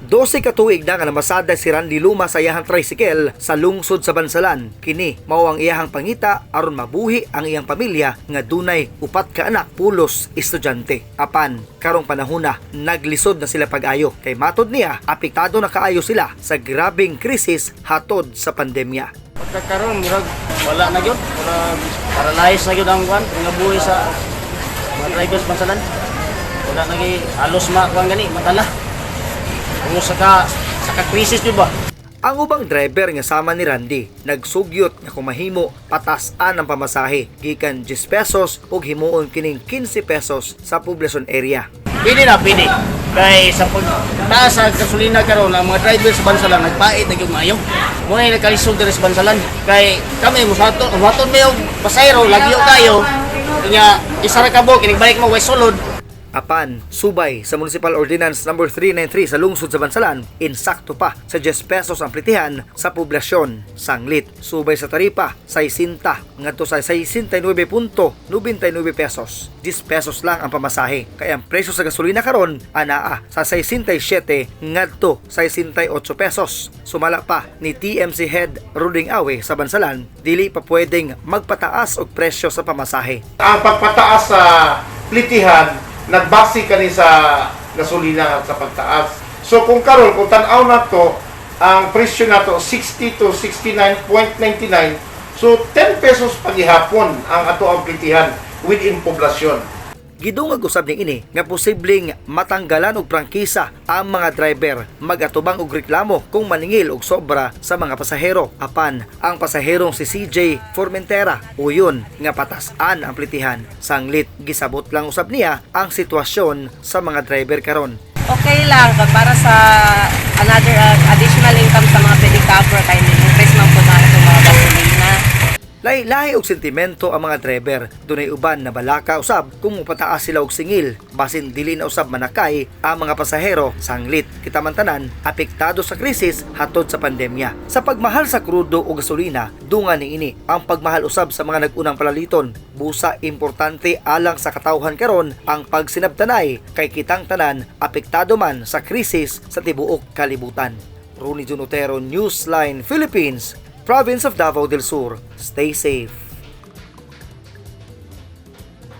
12 ka tuig na nga namasada si Randy Luma sa iyahang tricycle sa lungsod sa Bansalan. Kini mao ang iyahang pangita aron mabuhi ang iyang pamilya nga dunay upat ka anak, pulos estudyante. Apan karong panahona, naglisod na sila pag-ayo kay matod niya, apektado na kaayo sila sa grabeng krisis hatod sa pandemya. Pagkakaroon, murag wala na gyud, murag paralyzed na gyud ang kwan, nga buhi sa mga drivers Bansalan. Wala na gyud, halos makuan gani, matala. Kung sa ka crisis gyud ba? Ang ubang driver nga sama ni Randy, nagsugyot nga kung mahimo, patasan ang pamasahe gikan 10 pesos ug himuon kining 15 pesos sa poblasyon area. Pwede na, pwede. Kay sa pagtaas sa gasolina karon, ang mga driver sa Bansalan nagpait na gyud maayo. Mo na nagkalisod diri sa Bansalan. Kay kami musaton, muhaton mi og pasahero, lagyo kayo. Nya isa ra ka buok, balik mo way sulod. Apan, subay sa Municipal Ordinance Number 393 sa lungsod sa Bansalan, insakto pa sa 10 pesos ang plitihan sa poblasyon. Sanglit, subay sa taripa, 60 ngadto sa 69.99 pesos. 10 pesos lang ang pamasahe. Kaya ang presyo sa gasolina karon anaa sa 67 ngadto 68 pesos. Sumala pa ni TMC Head Ruding Awe sa Bansalan, dili pa pwedeng magpataas og presyo sa pamasahe. Ang pagpataas sa plitihan, nagbase kani sa gasolina at sa pagtaas. So kung karon, kung tan-aw nato ang presyo nato 60 to 69.99, so 10 pesos pagihapon ang ato ang plitihan within poblasyon. Gidungag usab ni ini nga posibleng matanggalan og prangkisa ang mga driver magatubang og reklamo kung maningil og sobra sa mga pasahero. Apan ang pasaherong si CJ Formentera, uyon nga patas-an ang plitihan. Sanglit gisabot lang usab niya ang sitwasyon sa mga driver karon. Okay lang ka para sa another additional income sa mga pedicab kay ni-increase man po na itong mga gasolina. Lahi-lahi og sentimento ang mga driver. Dunay uban na balaka usab kung mopataas sila og singil. Basin dili na usab manakay ang mga pasahero, sanglit kita man tanan apektado sa krisis hatod sa pandemya. Sa pagmahal sa krudo o gasolina, dungan niini ang pagmahal usab sa mga nag-unang palaliton. Busa importante alang sa katawhan karon ang pagsinabtanay kay kitang tanan apektado man sa krisis sa tibuok kalibutan. Rooney Junotero, Newsline Philippines, Province of Davao del Sur. Stay safe.